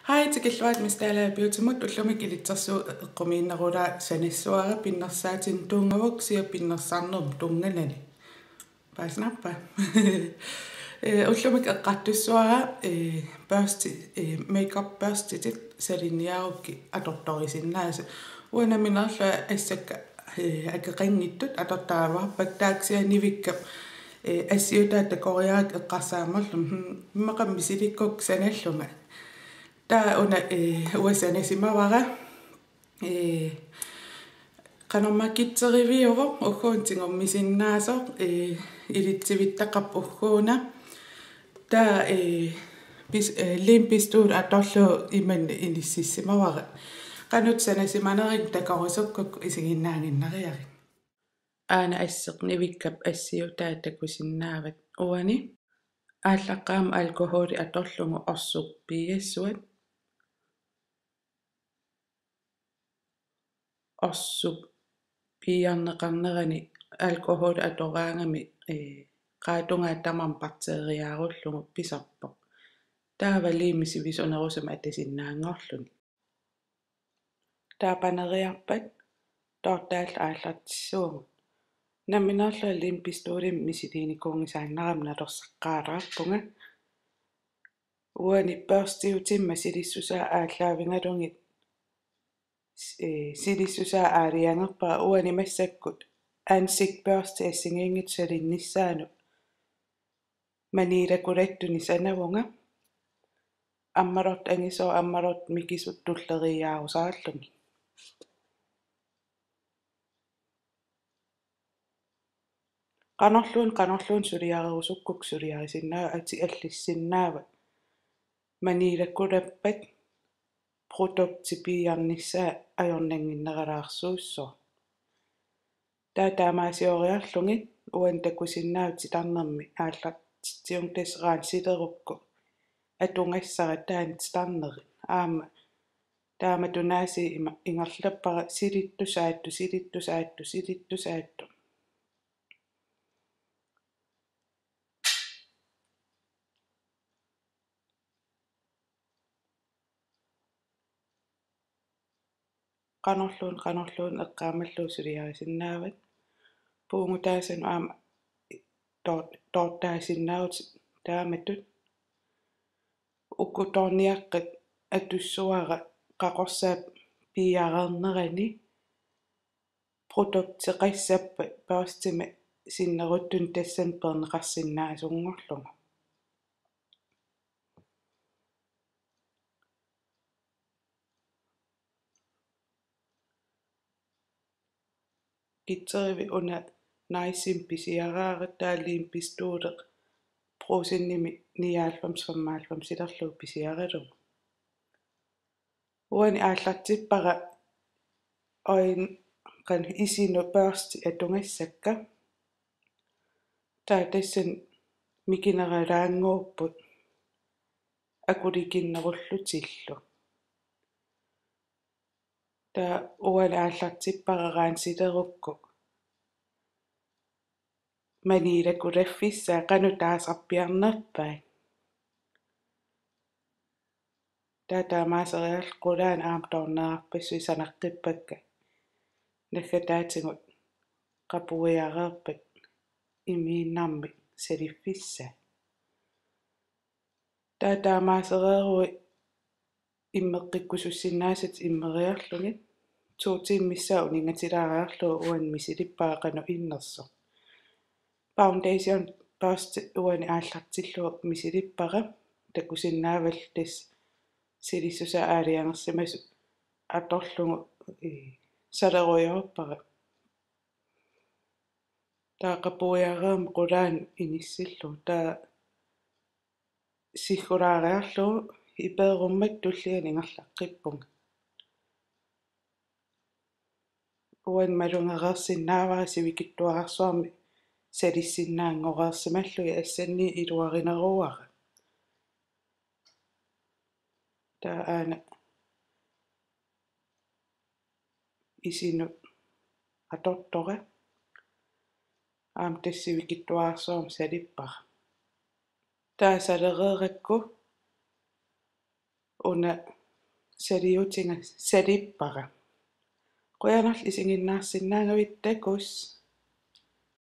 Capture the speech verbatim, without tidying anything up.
Hej, tikilluarit Miss Dalager Beautymut. Ullumikkut ilitsersuut eqqumiinnerulaat sanassuara, pinnersaatinut tuungavut kisianni pinnersarnermut tunnganani. Paasinnarpa? Eh, ullumikkut eqqartussavara, eh, børsti, eh, makeup børstitit salinniarukkit atortorisinnaasut. Uanga nammineerlunga assakka, eh, akeqanngitsut atortaraluarpakka, taava kisianni Nivikkap, eh, assiutaat takoriarakku eqqarsaamarlunga, hmm, immaqa misilikkukku sanallunga. Taava una, eh, uanga sanasimavara. Ee, qanormaa kitseriviuvoq, ugguuna tigummisinnaassaaq, ee, ilitsivittaqarpoq ugguuna. Taava, ee, pis-, ee, limpistut atorlugu imanna inississimavara. Qanoq sanasimanerit takorisukkukku isiginnaaginnariarit. Aana asseq Nivikkap assiutaat takusinnaavat uani. Aallaqqaammut alkoholi atorlugu orsoq piiassuat. Orsoq piiarneqarnerani alkoholi atoraangami, ee, qaatungaa tamarmi bakteeriaarullugu pisarpoq. Taava liimi sivisunerusumik atasinnaanngorluni. Taava paneriarpat toortaallu aallartissuugut. Nammineerlunga limpistulimi misiliinikuunngisaannarama nalorsaqqaalaarpunga. Uani børstiutimma silissusaa aallaavigalugit, ee, silissusaa aalajangerpara. Uani massakkut ansigtbørsti assigiinngitsoq salinnissaanut maniilakulattunik sanavunga. Ammalortoq angisooq, ammalortoq mikisut tulleriiaarusaarlugit. Qanorluunniit, qanorluunniit suliarerusukkukku suliarisinnaavat, atit allissinnaavat. Maniilakulappat produkti piiarnissaa ajornannginneralaarsuussooq. Taava taamaasioriarlugit uani takusinnaavat titarnermik aallartitsivunga, tassa rensererukku atugassara taanna titarneri. Aamma taamatut aasiit ima-, ingerlappara silittusaattoq, silittusaattoq, silittusaattoq. Qanorluunniit, qanorluunniit eqqaamallugu suliarisinnaavat. Puugutaasanut aamma toor-, toortaasinnaavutit taamatut. Uku toorniaqqat atussavara qaqorsaap piiareernerani. Produkti qassappat børstimik sinneruttunik tassani peerneqarsinnaasunngorlugu. Kitserivi una Niceimi pisiaraara, taava limpistuli Brugsenimi nioghalvfems femoghalvfemsilerlugu pisiaralugu. Uani aallartippara øjen-, qan-, isinut børstit atugassakka. Taava tassani mikineralaannguupput akulikinnerullutillu. Taava uani aallartippara rensererukku maniilakulaffissaa qanoq taasarpiarnerpaat. Taava taamaaseriarlugu qulaani aamma toorneqarpassuit sanaqqippakka. Naggataatigut qapuiareerpat imiinnarmik saliffissaa. Taava taamaasereeruit immeqqikkusussinnaasatit immeriarlugit. To tiimit missaat uninngatilaariarlugu uani misilippara qanoq innersoq. Foundation børsti uani aallartillugu misilippara, takusinnaavallu tassa silissusaa aalajangersimasoq atorlugu, ee, salerujoorpara. Taava qapuiareermat qulaani inissillugu. Taava siggulaariarlugu ipeerummat tulliani ingerlaqqippunga. Uani malugereersinnaavara sivikitsuararsuarmik salissinnaanngorsimallugit, assannit iluarineruara. Taava aana isinut atortora. Aamma tassa sivikitsuararsuarmik salippara. Taava salereerakku una saliutiga salippara. Qujanarlu isiginnaarsinnaagavit, takuss.